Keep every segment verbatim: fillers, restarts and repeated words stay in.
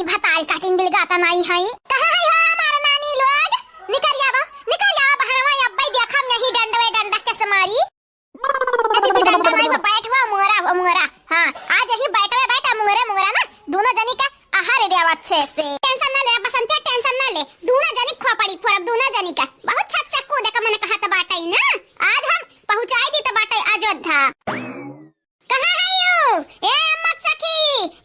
भतारी काटिन बिलगाता नाई है। कहाँ है हो हमार नानी लोग? निकरि आवा, निकरि आवा बहरवा, अब्बे देखम यही डंडवे डंडा के समारी। ए दीदी, डंडा नाई हो, बैठ हो, मुंगरा हो, मुंगरा। हाँ, आज यही बैठवे बैठ, मुंगरे मुंगरा ना, दूनो जनी का आहार देवा अच्छे से। Tension ना ले, बसंतिया, tension ना ले, दूनो जनी खोपड़ी फोड़ब, दूनो जनी का। बहुत छत से कूदे का मन कहत बाटइ ना, आज हम पहुँचाइ दीत बाटइ अयोध्या। कहाँ है यू? ए अम्मक सखी,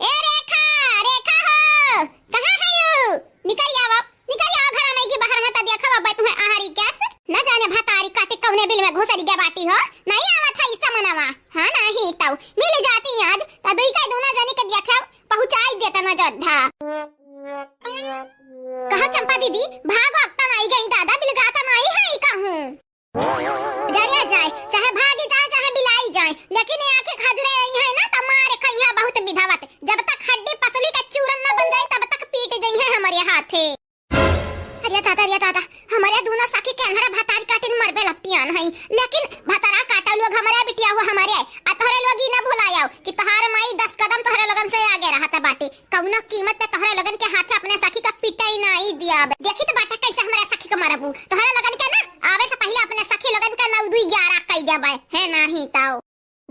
ए रेखा, रेखा हो, कहाँ है यू? निकरि आवा, निकरि आवा घर में की बाहर, हाँ, त देखा बाबा तुम्हें आहारी कैस। न जाने भतारी काटे कौने बिल में घुसरि गया बाटी हो, नहीं आवत है ई समनवा। हाँ, नहीं तउ मिल जाती आज, त दुई का दूना जनी के देखा पहुँचाइ देता न अयोध्या। कहा चंपा दीदी, भागो, अब त नाई गई दादा, बिलगाता नाई है ई कहूँ। जरिया जाए, चाहे भागी जाए, चाहे बिलाई जाए, लेकिन ये आंखें खजुरे आई है ना, त मारे खइया बहुत विधावत। जब तक हड्डी पसली का चूरन न बन जाए, तब तक पीट जाई है हमरे हाथे। अरे दादा, अरे दादा, हमरे दूनो सखी के अन्हरा भतारी काटिन मरबे लपटियान है, लेकिन भतारा काटा लोग हमरे बिटिया हुआ हमरे, आ तोहरे लोग ई ना भुलायो कि तोहार माई दस कदम तोहरे लोगन से आगे रहत बाटे। कउनो कीमत पे तोहरे लोगन के हाथे अपने सखी का पिटाई नाई दियाब। देखी त बाटा कैसे हमरे सखी का मारबू। तोहरे लोगन के ना आवे से पहिले अपने सखी लोगन का नौ दुई ग्यारह कई देबे। है नाही ताओ।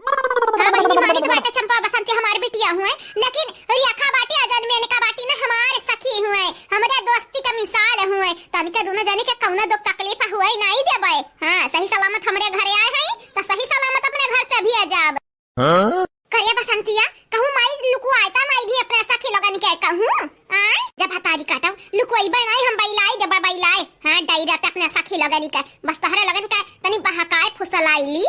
हाँ बहिनी, मानित बाटे चंपा बसंती हमार बिटिया हुए, लेकिन रेखा बाटी अजन में इनका बाटी ना हमार सखी हुए, हमरे दोस्ती का मिसाल हुए। तनिके दूनो जनी के कउनो दुख तकलीफ हुए नाई देबे। हाँ, सही सलामत हमरे घरे आए हैं, त सही सलामत अपने घर से भी आ जाब। हाँ? करे बसंतिया, कहूँ माई लुकुआए त नाई दी अपने सखी लोगन के कहूँ। आय, जब भतारी काटब, लुकुआइबे नाई हम बइलाए देबे बइलाए। हाँ, direct अपने सखी लोगन के, बस तोहरे लोगन के तनी बहकाए फुसलाई ली।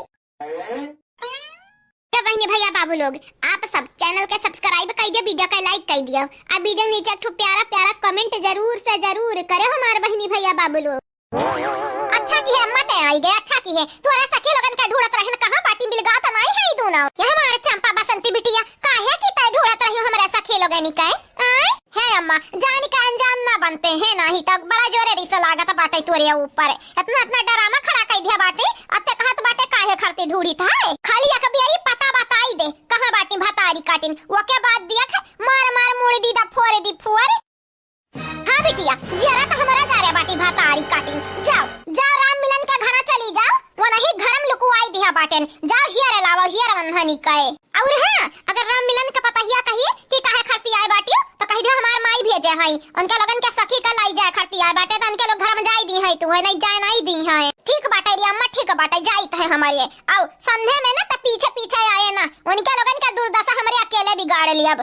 तो बहिनी भइया बाबू लोग, आप सब channel के subscribe कइ दियो, video के like कइ दियो, आ video नीचे एक ठो प्यारा प्यारा comment जरूर से जरूर करे हमार बहिनी भइया बाबू लोग। अच्छा किहे अम्मा ते आई गए, अच्छा किहे। तोहरे सखी लोगन के ढूंढत रहन, कहाँ बाटी, बिलगात नाई है ई दूनो। ये हमार चंपा बसंती बिटिया, काहे की ते ढूंढत रही हमरे सखी लोगन के? आय? हे अम्मा, जान के अनजान ना बनते हैं, नाही त बड़ा जोरे रिस लागत बाटे तोरे ऊपर। इतना, इतना drama खड़ा कइ दिया बाटे, अत्ते कहत बाटे काहे खरती ढूंढित है? खाली एक बेरी पता बताई दे, कहाँ बाटी भतारी काटिन, ओके बाद देख मार मार मुड़ दी दा फोर दी फोर। हाँ बिटिया, जियरा त हमरा जा रे बाटी भतारी काटिन। जाओ, जाओ राम मिलन के घरा चली जाओ, वनही घर में लुकुआई दिया बाटेन। जाओ हियर लावा, हियर वन्हनी कहे। और हाँ, अगर राम मिलन के पतहिया कही कि काहे खरती आए बाटियो, त कहि दियो हमार माई भेजे हई, उनके लोगन के सखी का लाई जाए खरती आए बाटे, त उनके लोग घर में जाई दी हई, तू है नहीं जाए नहीं दी है। ठीक बाटे रे अम्मा, ठीक बाटे, जाइत है हमारे। आओ संधे में ना त पीछे पीछे आए ना, उनके लोगन का दुर्दशा हमरे अकेले बिगाड़ लियब।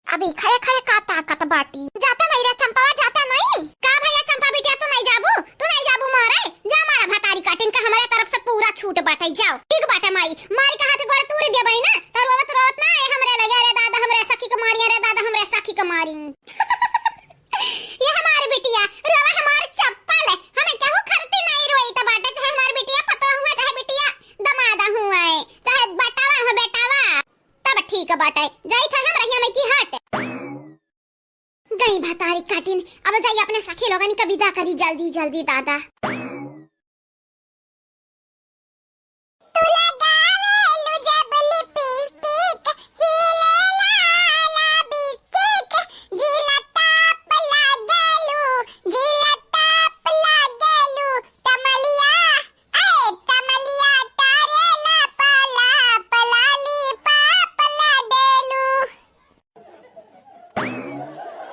अभी खड़े खड़े का ताकत बाटी। जाता नहीं रे चंपावा, जाता नहीं। का भइया चंपा बिटिया, तू नहीं जाबू? तू नहीं जाबू मारे? जा मारा भतारी काटिन का हमरे तरफ से पूरा छूट बाटे, जाओ। ठीक बाटे माई, मारी का हाथ गोड़ तूर देबई ना, त रोवत रोवत ना आए हमरे लगे, "अरे दादा हमरे सखी के मारी, अरे दादा हमरे सखी के मारी।" ये हमार बिटिया, रोवा हमार चप्पल, हमें केहू खरती नहीं रोई त बाटे, चाहे हमार बिटिया पतोह हुआ, चाहे बिटिया दमादा हुआ है, चाहे बेटावा हो बेटावा। तब ठीक बाटे, जाइत है हम रहिया में की हट। गई भतारी काटिन, अब जाई अपने सखी लोगन के विदा करी जल्दी जल्दी दादा। तू लगावेलू जब लिपस्टिक, हिले लाला बिस्टिक, जिला टॉप लागेलू, जिला टॉप लागेलू, कमलिया, ए कमलिया, टारेला पाला, पलाली पाप लाडेलू।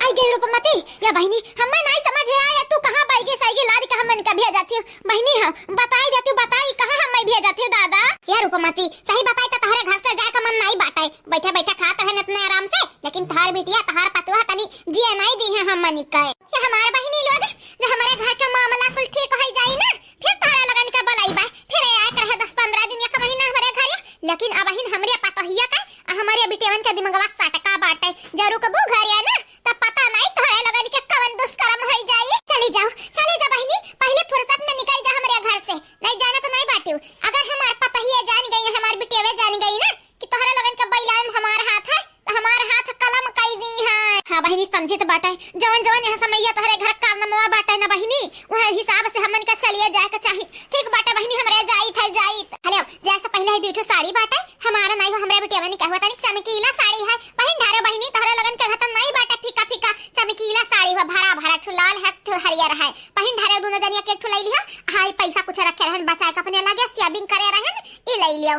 आई गई रूपमती, या बहिनी, हमें नहीं समझ आया, तू कहाँ बैगी सैगी लाद के हमें इनका भेजती हो? बहिनी, हाँ, बताई देती हूँ, बताई, कहाँ हमें भेजती हो, दादा? या रूपमती, सही बताई तो तोहरे घर से जाए का मन नहीं बाटे, बैठे बैठे खात रहन इतने आराम से, लेकिन तोहार बिटिया, तोहार पतोह तनी जिए नहीं दी है हमनी के। ये हमार बहिनी लोग, जो हमारे घर का मामला कुल ठीक हो जाई ना, फिर तोहरा लोगन के बुलाइबा, फिर आए के रहे दस पन्द्रह दिन, एक महीना हमरे घरे, लेकिन अबहिन हमरे पतोहिया के आ हमरे बिटियवन के दिमगवा सटका बाटे, जरूर कबू घरे आए ना, तब पता नहीं तोहरे लोगन के कवन दुष्कर्म होई जाई। चली जाओ, चली जा बहिनी, पहले फुर्सत में निकल जा हमरे घर से, नहीं जाना तो नहीं बाटियो। अगर हमार पतोहिया जान गई, हमार बिटियवे जान गई ना कि तोहरे लोगन के बैलावे में हमार हाथ है, तो हमार हाथ कलम कई दी है। हाँ बहिनी, समझित बाटे, जवन जवन यह समैया तोहरे घर कारनामा बाटे ना बहिनी, वह हिसाब से हमन का चलिए जाए के चाही। ठीक बाटे बहिनी, हमरे जाइत है, जाइत। हेलो, जैसे पहले ही दुई ठो साड़ी बाटे, हमारा नहीं हो, हमरे बिटिया बनी कहवा तनी चमकीला साड़ी है, पहिन ढारो बहिनी, तोहरे लोगन के घर तो नहीं बाटे फीका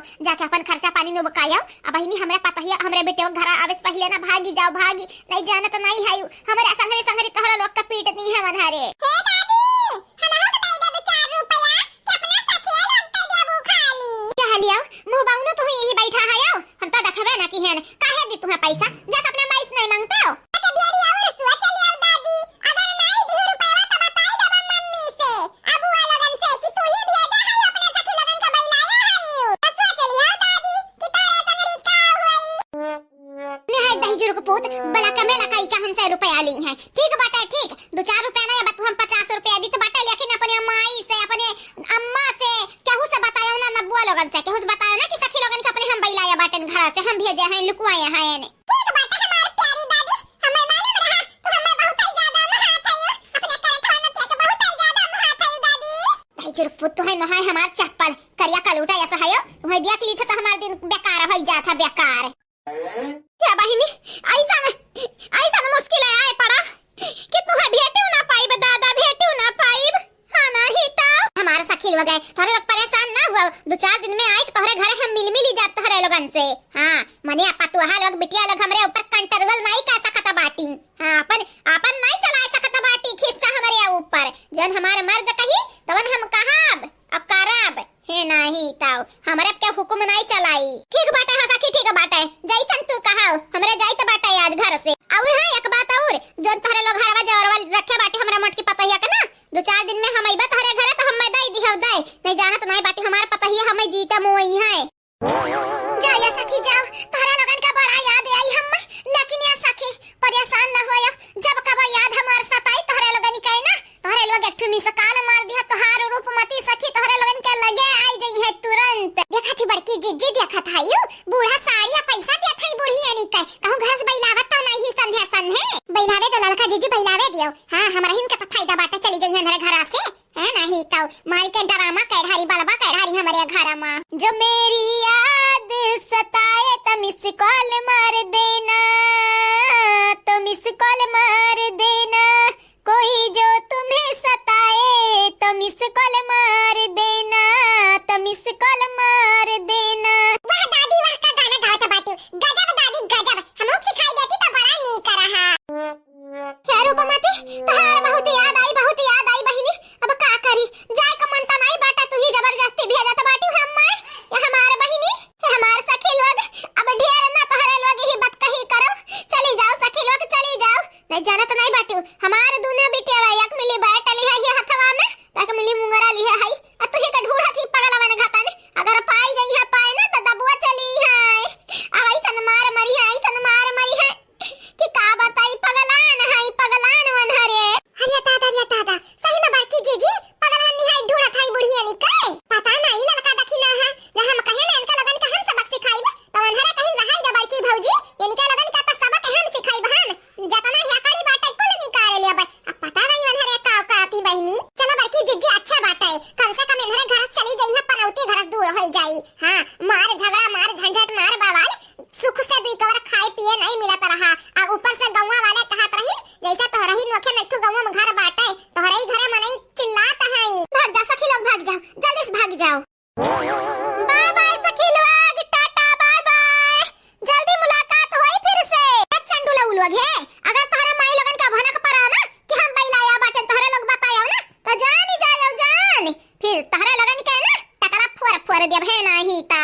जाके अपन खर्चा पानी नु बकायो। अब बहिनी, हमरे पतोहिया, हमरे बेटे के घर आवे से पहिले ना भागी जाओ, भागी। नहीं जानत नहीं है, हमरा संगरी संगरी तोहरा लोग का पीट दी है अनहरे। हे दादी, हमहू के दे दे दो चार रुपया, कि अपना सखिया लोग के देबू खाली। क्या हाल आओ, मुँह बाउनो तो यही बैठा है आओ, हम तो देखबे ना की है, काहे दी तुम्हें पैसा, जा तो अपना माई से नहीं मांगते हो। तो बेरी और सोच लियो दादी, अगर नाई दिहु रुपया तो बताई देबा मम्मी से, अबुआ लोगन से कि तू ही भेजा है अपने सखी लोगन के बैलाया है। तो सोच लियो दादी कि तोरे संगरी का होई। ने है दही जुरुक पूत, बला कमे लकाई का हमसे रुपया ली है। ठीक बाटे, ठीक, दो चार रुपया नहीं, अब तू हम पचास रुपया दी तो बाटे, लेकिन अपने माई से, अपने अम्मा से, केहू से बतायो ना, नबुआ लोगन से, केहू से बतायो ना कि सखी लोगन के अपने हम बैलाया बाटेन घर से, हम भेजे हैं, लुकवाए हैं एने। ठीक बाटे हमार प्यारी दादी, हमें मालूम रहा, तू हमें बहुत ही ज्यादा महात हयो, अपने करठवा नतिया के बहुत ही ज्यादा महात हयो दादी। दही जुरुक पूत, तू है महाय हमार चप्पल, करिया कलूटा ऐसा हयो, तुम्हें देख ली थे तो हमार दिन बेकार हो जात है, बेकार। क्या बहिनी, ऐसा न, ऐसा न मुश्किल आए पड़ा कि तुम्हें भेटियो ना पाइब दादा, भेटियो ना पाइब। हाँ, नहीं तो। हमार सखी लोग है, तोहरे लोग परेशान ना हुआ, दो चार दिन में आई तो तोहरे घरे हम मिल मिली जाब तोहरे लोगन से। हाँ, मने आपा तुहा लोग, बिटिया लोग हमरे ऊपर कंट्रोल नहीं कर सकत बाटी। हाँ, अपन, अपन नहीं चला सकत बाटी खिस्सा हमरे ऊपर। जन हमार मर्ज कही, तवन हम कहब, अब करब। हे नाही ताऊ, हमरे के हुकुम नाही चलाई। ठीक बाटे हो सखी, ठीक बाटे, जैसन तू कहाओ, हमरे जाइत बाटे आज घर से। और हाँ, एक बात और, जोन तोहरे लोग हरवा जवरवा रखे बाटे हमरा मोटकी पतोहिया के ना, दो चार दिन में हम अइबा तोहरे घरे तो हमें दई दिहो दे, नहीं जानत नहीं बाटे हमार पतोहिया हमें जीते मुई है। जाओ या सखी जाओ, तोहरे लोगन का बड़ा याद आई हम, लेकिन या सखी परेशान न होया, जब कब याद हमार सताई तोहरे लोगन के ना, तोहरे लोग एक ठो मिस कॉल मार दिया, तोहार रूपमती सखी तोहरे लोगन के लगे आई जइहे तुरंत। देखत ही बड़की जिज्जी, देखत हयू, बूढ़ा साड़ी आ पैसा देत हई बूढ़ी एनी के, कहूँ घर से बैलावत तो नहीं संध्या संध्या। बैलावे दो ललका जिज्जी, बैलावे दियो। हाँ, हमरा हिन के तो फायदा बाटे, चली जइहे हमारे घरा से। है नहीं तो मारी के ड्रामा कर ढारी, बलबा कर ढारी हमारे घर मा। जो मेरी याद सताए तो मिस कॉल मार देना, तो मिस कॉल मार देना, कोई जो तुम्हें सताए तो मिस कॉल मार देना, तो मिस कॉल मार देना। वाह दादी वाह, का गाना गावत बाटू, गजब दादी गजब, हमहू सिखाई देती तो बड़ा नीक रहा। हे रूपमती, तोहार बहुत याद आई, बहुत याद आई बहिनी, अब का करी, जाए का मन त नाई बाटा, तू ही जबरदस्ती भेजत बाटू हम माय, ये हमार बहिनी, ये हमार सखी लोग, अब ढेर ना तोहरे लोग ही बात कही करो, चली जाओ सखी लोग, चली जाओ। नहीं जानत नहीं बाटू, हमार दुनो बिटिया एक मिली बैठ लिहे है हथवा में, एक मिली मुंगरा लिहे है, आ तू ही का ढूढ़त ही पगलवन घातन, अगर पाई जइहे पाए ना तो दबुआ चली है, अब ऐसन मार मरी है, ऐसन मार मरी है कि का बताई, पगलान है, पगलान वनहरे। अरे दादा, अरे दादा, सही में बड़की जीजी पगलान निहाई ढूढ़त है बुढ़िया निकाय। पता नहीं ललका देखी ना है, जब हम कहे ना इनका लोगन का हम सबक सिखाइब, तो वनहरे कहीं रहाई दे बड़की भौजी, इनका लोगन का तो सबक हम सिखाइब हन। जतना याकड़ी बाटे कुल निकाल लेबे। अब पता नहीं वनहरे का औकात ही बहिनी। चलो बड़की जीजी अच्छा बाटे, कम से कम इनहरे घर से चली जाई है, पनौती घर से दूर हो जाई। हाँ, मार झगड़ा, मार झंझट, मार बवाल, सुख से दुई कवर खाए पिए नहीं मिलत रहा। आ ऊपर से गौवा वाले कहत रही, जैसे तोहरे ही नोखे में एक ठो गौवा में घर बाटे, तोहरे ही घरे मनई चिल्लात हैं। भाग जा सखी लोग, भाग जाओ, जल्दी से भाग जाओ। बाय बाय सखी लोग, टाटा बाय बाय, जल्दी मुलाकात होई फिर से। ए चंडू लऊ लोग है, अगर तोहरे माई लोगन का भनक पड़ा ना कि हम बैलाया बाटे, तोहरे लोग बतायो ना, तो जानी जायो जान, फिर तोहरे लोगन के ना टकला फोर फोर देब है नाही ता।